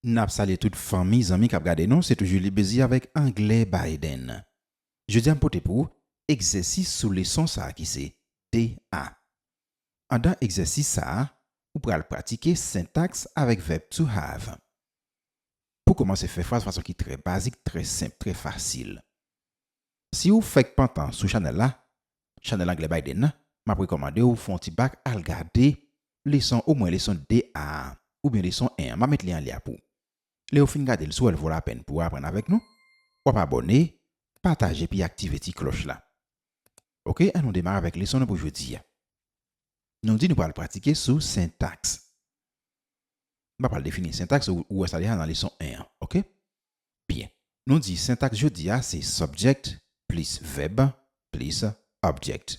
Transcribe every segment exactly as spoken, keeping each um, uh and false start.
N ap salye tout fanmi, zanmi k ap gade nou, se toujou Libezi avèk Anglè Biden. Jodi a m pote pou ou egzèsis sou leson sa a ki se de a. Andan egzèsis sa a, ou pral pratike sentaks avèk vèb to have. Pou kòmanse fè fraz fason ki trè bazik, trè senp, trè fasil. Si w fèk pantan sou chanèl la, chanèl Anglè Biden nan, m ap rekòmande w fè yon ti bak al gade leson, omwen leson de a, oubyen leson en an. M ap met lyen an lè a pou ou. Lè w fin gade l, si w wè l vo lapèn pou w aprann avèk nou, w ap abòne, pataje, epi aktive ti klòch la. Oke, ann nou demare avèk leson nou pou jodi a. Nou di nou pral pratike sou sentaks. M pa pral defini sentaks, ou, ou wè sa deja nan leson en an, oke? Byen. Nou di sentaks jodi a se subject plis vèb plis object.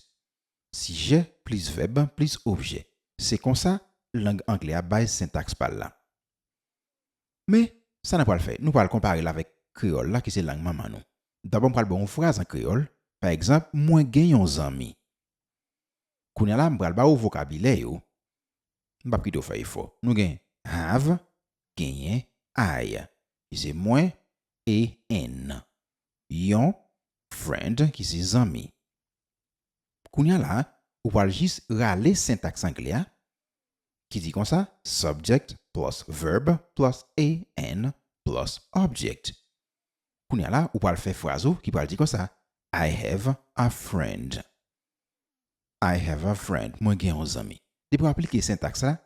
Sijè plis vèb plis objè. Se konsa lang anglè a bay sentaks pa l la. Men, sa n pral fè, nou pral konpare l avèk kreyòl la ki se lang manman nou. Dabò, m pral ba w yon fraz an kreyòl. Pa egzanp, mwen gen yon zanmi. Kounye a la, m pral ba w vokabilè yo. M p ap kite w fè efò. Nou gen have, genyen, I, ki se mwen, e an, yon, friend, ki se zanmi. Kounye a la, ou pral jis rale sentaks anglè a, ki di konsa, subject plus verb plus an plus object. Kounye a la, ou pral fè fraz ou ki pral di konsa, I have a friend. I have a friend. Mwen gen yon zanmi. Depi w aplike sentaks la,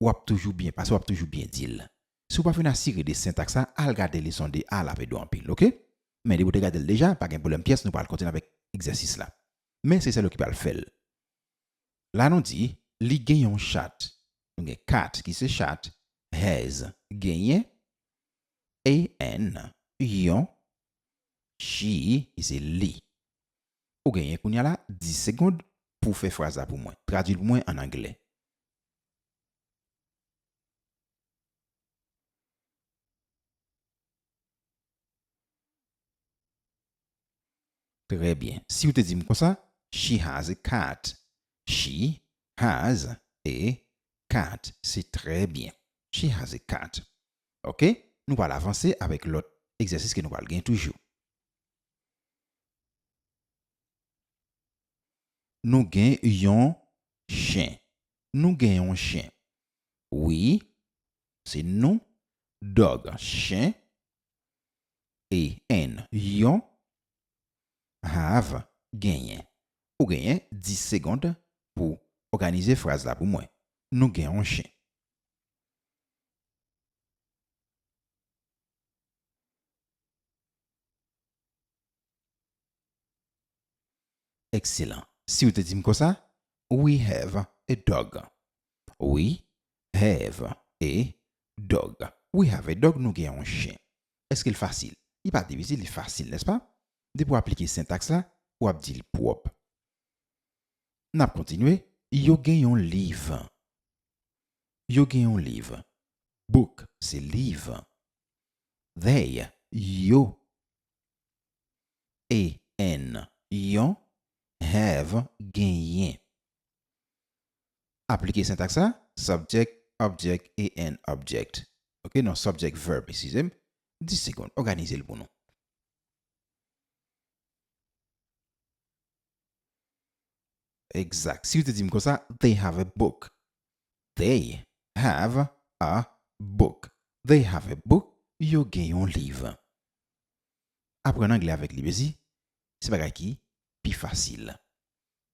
w ap toujou byen pase, w ap toujou byen di l. Si w pa fin asire de sentaks la, al gade leson de a, l ap ede w anpil, oke? Men depi w te gade l deja, pa gen pwoblèm pyès, nou pral kontinye avèk egzèsis la. Men se sèl ou ki pral fè l. La nou di, li gen yon chat. Nou gen cat, ki se chat, has, genyen, an, yon, she, ki se li. Ou genyen kounye a la dis segonn pou w fè fraz la pou mwen. Tradui l pou mwen ann anglè. Trè byen. Si w te di m konsa, she has a cat. She has a cat. Se trè byen. She has a cat. Oke? Nou pral avanse avèk lòt egzèsis ke nou pral gen toujou. Nou gen yon chen. Nou gen yon chen. We, se nou, dog, chen, an, yon, have, genyen. Ou genyen dis segonn pou òganize fraz la pou mwen. Nou gen yon chen. Ekselan. Si w te di m konsa, we have a dog. We have a dog. We have a dog, nou gen yon chen. Èske l fasil? Li pa difisil, li fasil, nèspa? Depi w aplike sentaks la, w ap di l pwòp. N ap kontinye. Yo gen yon liv. Yo gen yon liv. Book se liv. They, yo. An, yon. Have, genyen. Aplike sentaks la, subject, object, an object. Oke, non, subject, verb, eskize m. Dis segonn, òganize l pou nou. Egzak. Si w te di m konsa, they have a book. They have a book. They have a book. Yo gen yon liv. Aprann anglè avèk Libezi, se bagay ki pi fasil.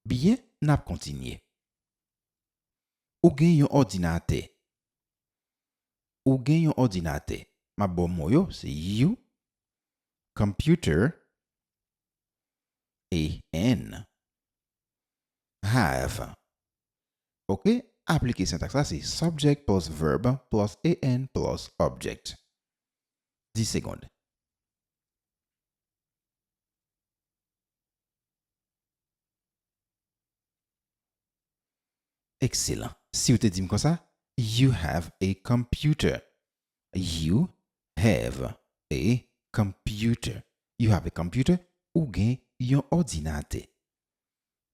Byen, n ap kontinye. Ou gen yon òdinatè. Ou gen yon òdinatè. M ap ba w mo yo, se you, computer, an, have. Oke, aplike sentaks la, se subject plus verb plus an plus object. Dis segonn. Ekselan. Si w te di m konsa, you have a computer. You have a computer. You have a computer. Ou gen yon òdinatè.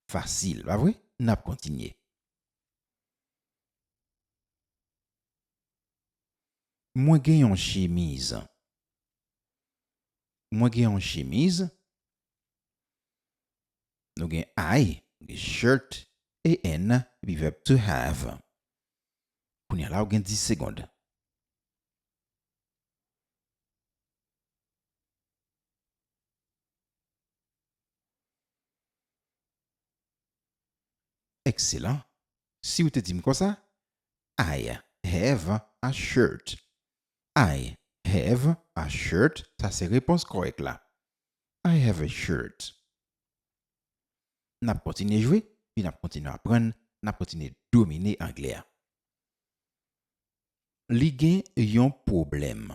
Fasil, pa vre? N ap kontinye. Mwen gen yon chemiz. Mwen gen yon chemiz. Nou gen I, nou gen shirt, E N, epi verb to have. Kounye a la, ou gen dis segonn. Ekselan. Si w te di m konsa, I have a shirt. I have a shirt. Sa se repons kòrèk la. I have a shirt. N ap kontinye jwe, epi n ap kontinye aprann, n ap kontinye domine anglè a. Li gen yon pwoblèm.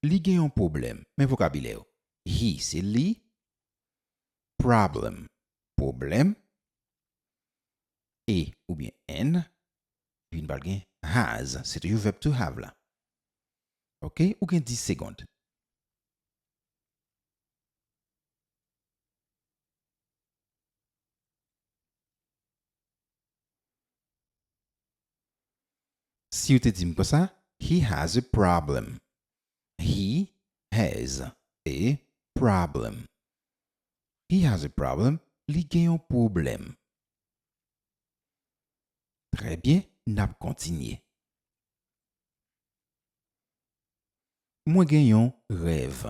Li gen yon pwoblèm. Men vokabilè yo. He se li. Problem. Pwoblèm. A oubyen an. Epi n pral gen has. Se toujou verb to have la. Oke, ou gen dis segonn. Si w te di m konsa, he has a problem. He has a problem. He has a problem. Li gen yon pwoblèm. Trè byen, n ap kontinye. Mwen gen yon rèv.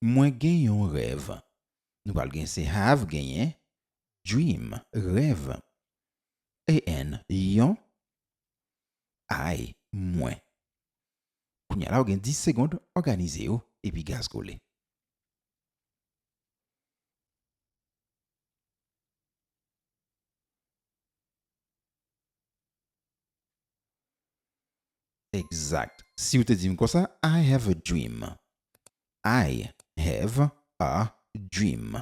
Mwen gen yon rèv. Nou pral gen se have, genyen, dream, rèv. A N, yon. I, mwen. Kounye a la, ou gen dis segonn, òganize yo, epi gaz kole. Egzak. Si w te di m konsa, I have a dream. I have a dream.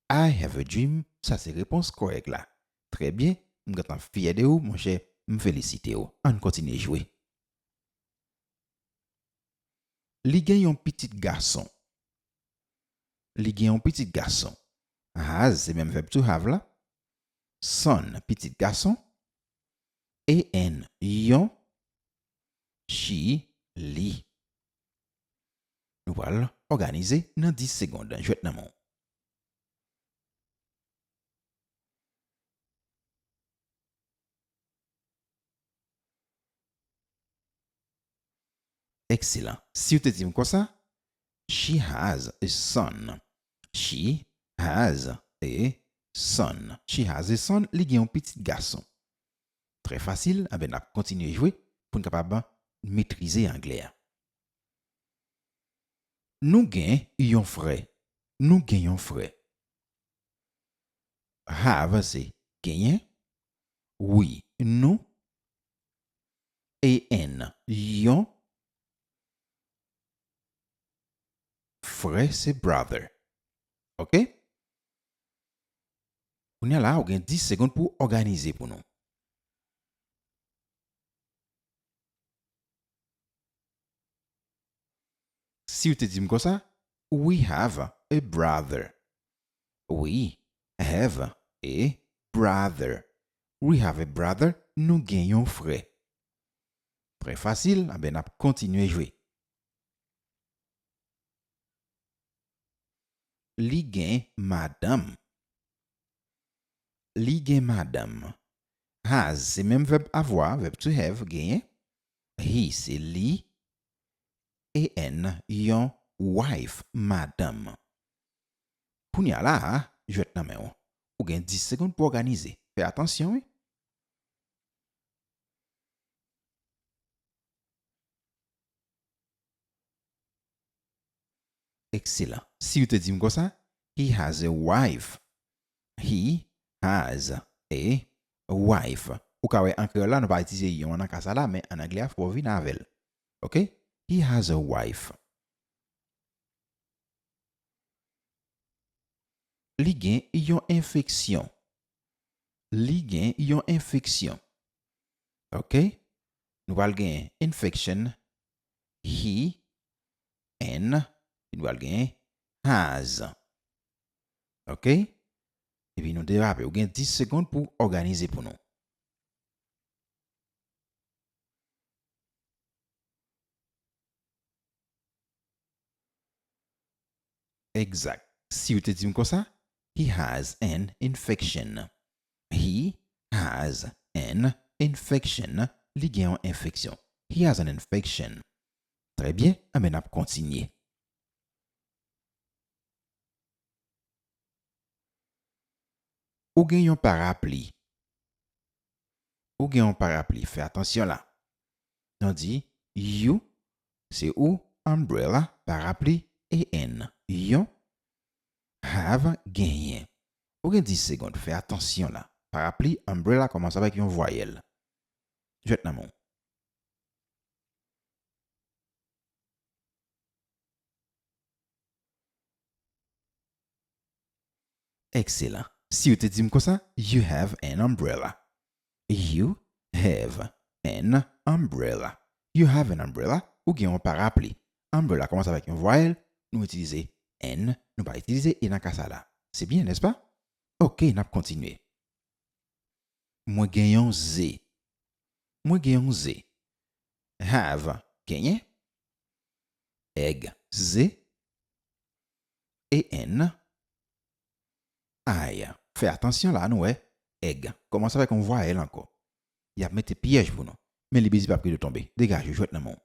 I have a dream. Sa se repons kòrèk la. Trè byen. M gentan fyè de ou, monchè. M felisite w. Ann kontinye jwe. Li gen yon pitit gason. Li gen yon pitit gason. Has, se menm verb to have la. Son, pitit gason. A N, yon. She, li. Nou pral òganize nan dis segonn. Jwèt nan men w. Ekselan. Si w te di m konsa, she has a son. She has a son. She has a son. Li gen yon pitit gason. Trè fasil. Anben, n ap kontinye jwe pou n kapab metrize anglè a. Nou gen yon frè. Nou gen yon frè. Have se genyen. We, nou. A N, yon. Frè se brother. Oke? Kounye a la, ou gen dis segonn pou w òganize pou nou. Si w te di m konsa, we have a brother. We have a brother. We have a brother. Nou gen yon frè. Trè fasil, anben n ap kontinye jwe. Li gen madanm. Li gen madanm. Has se menm vèb avoir, verb to have, genyen. He se li. A N, yon, wife, madanm. Kounye a la a, jwèt nan men w. Ou gen dis segonn pou òganize. Fè atansyon, wi. Ekselan. Si w te di m konsa, he has a wife. He has a wife. Ou ka wè an kreyòl la, nou pa itilize yon an nan ka sa la, men an anglè a, fò w vin avè l. Oke? He has a wife. Li gen yon enfeksyon. Li gen yon enfeksyon. Oke? Nou pral gen infection. He, an, epi nou pral gen has. Oke? Epi nou derape. Ou gen dis segonn pou òganize pou nou. Egzak. Si w te di m konsa, he has an infection. He has an infection. Li gen yon enfeksyon. He has an infection. Trè byen, anben n ap kontinye. Ou gen yon parapli. Ou gen yon parapli. Fè atansyon la. Nou di, you, se ou, umbrella, parapli, A N. Yon, have, genyen. Ou gen dis segonn. Fè atansyon la. Parapli, umbrella, kòmanse avèk yon vwayèl. Jwèt nan men w. Ekselan. Si w te di m konsa, you have an umbrella. You have an umbrella. You have an umbrella. Ou gen yon parapli. Umbrella kòmanse avèk yon vwayèl, nou itilize an, nou pa itilize e nan ka sa la. Se byen, nèspa? Oke, n ap kontinye. Mwen gen yon ze. Mwen gen yon ze. Have, genyen. Egg, ze. A N, I. Fè atansyon la, nou wè egg kòmanse avèk yon vwayèl ankò. Y ap mete pyèj pou nou. Men li bizi p ap kite w tonbe. Degaje w, jwèt nan men w.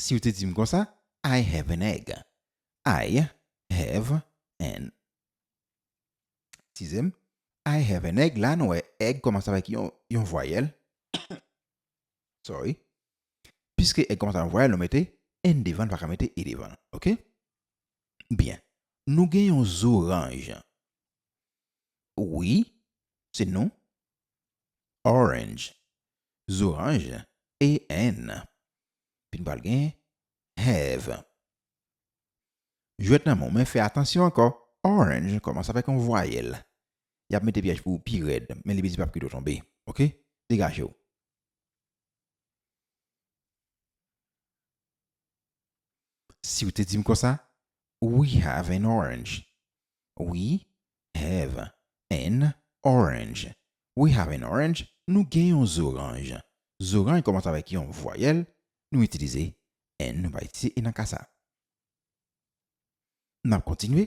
Si w te di m konsa, I have an egg. I have an. Eskize m. I have an egg. La, nou wè egg kòmanse avèk yon, yon vwayèl. Sorry. Piske egg kòmanse avèk yon vwayèl, nou mete an devan, nou pa ka mete e devan. Oke? Byen. Nou gen yon zoranj. Wi, se nou. Orange. Zoranj, A N. Epi n pral gen have. Jwèt nan men w, men fè atansyon ankò. Orange kòmanse avèk yon vwayèl. Y ap mete pyèj pou ou pi rèd, men li bizi p ap kite w tonbe. Oke? Degaje w. Si w te di m konsa, we have an orange. We have an orange. We have an orange. Nou gen yon zoranj. Zoranj kòmanse avèk yon vwayèl. Nou itilize an, nou pa itilize e nan ka sa. N ap kontinye.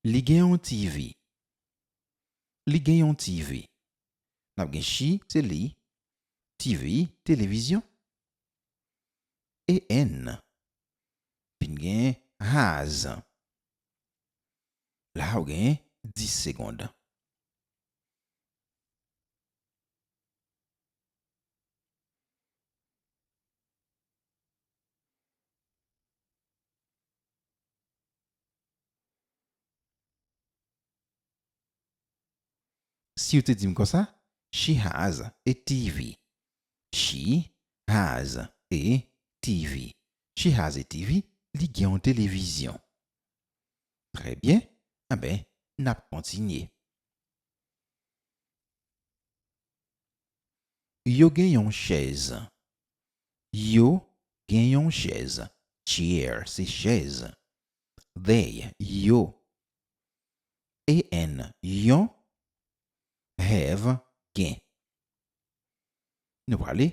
Li gen yon T V. Li gen yon T V. N ap gen she, se li. T V, televizyon. A N. Epi n gen has. La, ou gen dis segonn. Si w te di m konsa, she has a T V. She has a T V. She has a T V. Li gen yon televizyon. Trè byen. Anben, n ap kontinye. Yo gen yon chèz. Yo gen yon chèz. Chair, se chèz. They, yo. A N, yon. Have, gen. Nou prale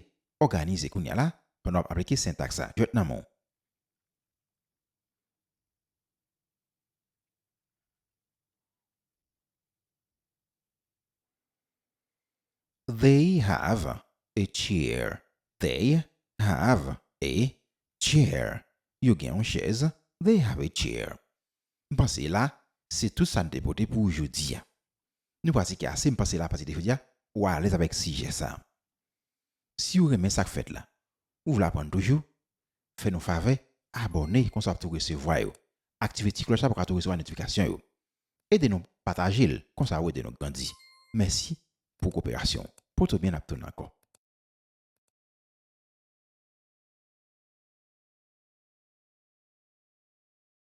òganize kounye a la pandan w ap aplike sentaks la. Jwèt nan men w. They have a chair. They have a chair. Yo gen yon chèz. They have a chair. M panse la, se tout sa n te pote pou jodi a. Nou pratike ase, m panse la pati de jodi a, ou alèz avèk sijè sa. Si w renmen sa k fèt la, ou vle aprann toujou, fè nou favè, abòne, konsa w ap tou resevwa yo. Aktive ti klòch la pou w ka tou resevwa notifikasyon yo. Ede nou pataje l, konsa w ede nou grandi. Mèsi pou koperasyon w. Pote w byen, n ap tounen ankò.